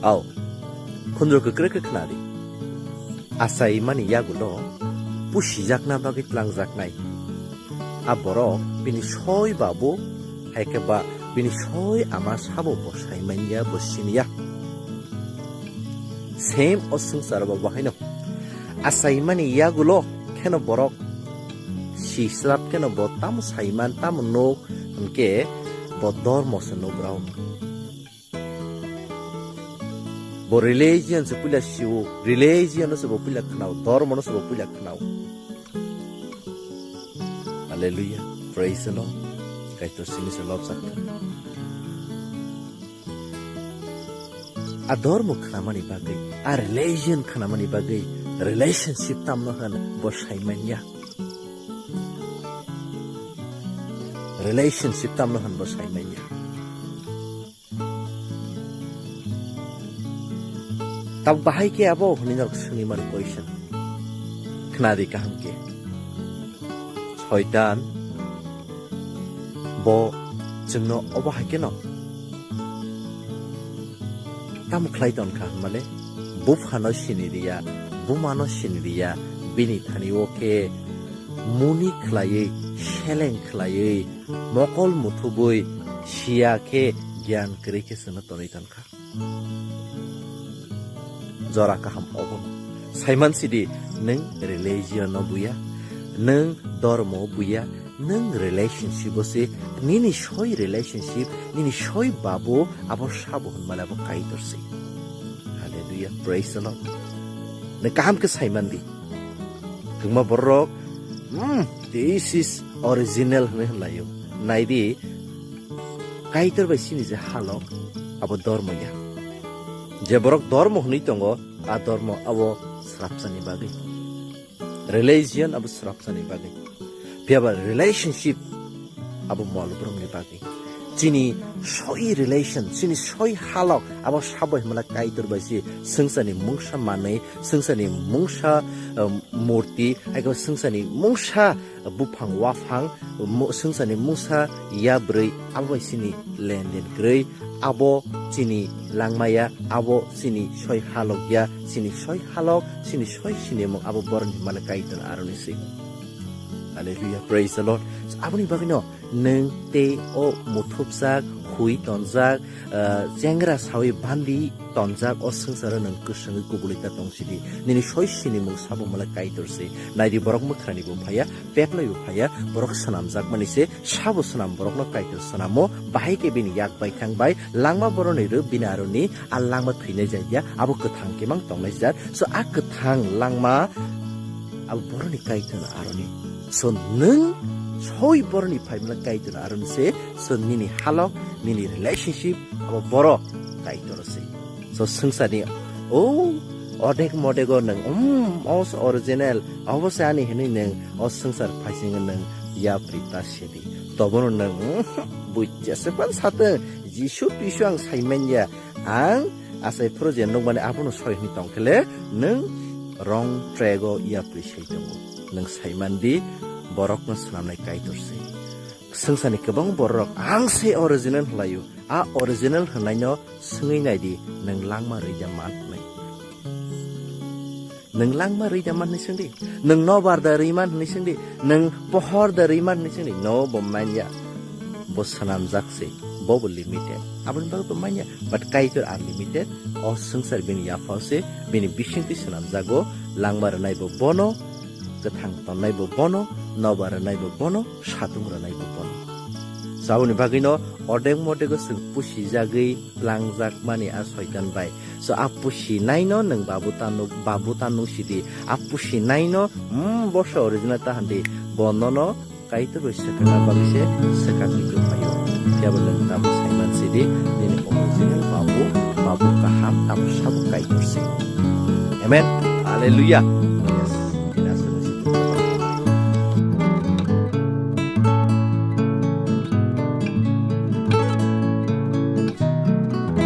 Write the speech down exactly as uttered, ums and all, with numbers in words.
Ao, khunju kwkrwi khe khna di. Achaimani yagulo pusijakna bagwi tlangjaknai. A borok bini soi babu, hai khe ba bini soi ama sabo bo saimanya, bo siniya. Same o swngcharo bo bahaino. Achaimani yagulo kheno borok si slap kheno bo tamo saiman, tamo nuk, hwnkhe bo dormo se nuk rao. Bo religion se puila siu, religion no se bo puila khnao, dormo no se bo puila khnao. Hallelujah. Praise the Lord. Kaitor sini se lobjak. A dormo khnamani bagwi, a religion khnamani bagwi, relationship tamno hwn bo saimanya. Relationship tamno hwn bo saimanya. Tab bahai khe abo hwnwi norok swngwi mano question. Khna di kaham khe. Soitan bo chwngno obo hai kheno tamo khlai ton kha hwnmale, buphano sini riya, bumano sini riya, bini thani o khe muni khlaiwi, seleng khlaiwi, mokol muthubwi siya khe giyan kwrwi khe chwngno tonwi ton kha. Jora kaham obo. Saiman sidi, nwng religion no buya, nwng dormo buya, nwng relationship o se, nini soi relationship, nini soi babu abo sabo hwnmale abo Kaitor se. Hallelujah, praise the Lord. Nwng kaham khe saiman di. Kwbangma borok, "Hmm, this is original," hwnwi hwnlaio. Nai di, Kaitor bai sini je halok, abo dormo ya. Je borok dormo hwnwi tongo, a dormo abo srapsani bagwi. Religion abo srapsani bagwi. Phiya ba relationship abo mol borokni bagwi. Chini soi relation, chini soi halok, abo sabo himla Kaitor bai si swngcharni mungsa manwi, swngcharni mungsa, um, murti, hai khe swngcharni mungsa buphang waphang, mu-, swngcharni mungsa yabrwi, abo bai sini lenden kwrwi, abo chini langmaya, abo chini soi halok ya, chini soi halok, chini soi sinimung, abo borokni himla Kaitor aroni si. Hallelujah, praise the Lord. So, aboni bagwino nwng tei o muthupjak, hui tonjak, ah, chengra sawi bandi tonjak, o swngcharo nwng kwswngwi kubulwi ta tong sidi. Nini soi sinimung sabo himla Kaitor se. Naidi borok mwkhrani bo phaiya, peplai bo phaiya, borok swnamjakmani se, sabo swnam borokno Kaitor swnamo, bahai khe bini yak bai thang bai, langma boroni rw bini aroni, a langma thwinai jat ya, abo kwthang khe mang tongnai jat. So, a kwthang langma, abo boroni Kaitor aroni. So, nwng soi boroni phaimla Kaitor aroni se, so, nini halok, nini relationship, abo boro Kaitor se. So, swngcharni, o, odek modego nwng, um, o se original, obo se ani hinwi nwng, o swngchar phaisingo nwng yapri ta sidi. Tobono nwng, um, buijasa pan satwng, Jisu Kristo ang saimanya, ang asai phuru je nukmani abono soi hwnwi tongkhele, nwng wrong track-o yapri sai tongo. Nwng saimandi, borokno swnamnai Kaitor se. Swngcharni kwbang borok ang se original hwnlaio. A original hwnnaino swngwi naidi, nwng langma rwida man hwnwi. Nwng langma rwida man hwnwi swngdi. Nwng nobar da rwi man hwnwi swngdi. Nwng pohor da rwi man hwnwi swngdi. No, bo manya. Bo swnamjak se. Bo bo limited. Aboni bagwi bo manya. But Kaitor unlimited. O swngchar bini yaphao se. Bini bisingtwi swnamjago. Langma rwnai bo bono. Kwthang tonnai bo bono, nobar rwnai bo bono, satung rwnai bo bono. Saboni bagwino odek modego chwng pusijagwi langjakmani a soitan bai. So a pusinaino nwng babu tanuk, babu tanuk sidi. A pusinaino, hmm, bosa original ta handi. Bo nono Kaitor bai swkakna bagwi se swkakni kwphaio. Phiya bo nwng tamo saiman sidi, nini original babu, babu kaham, tamo sabo Kaitor se. Amen. Hallelujah.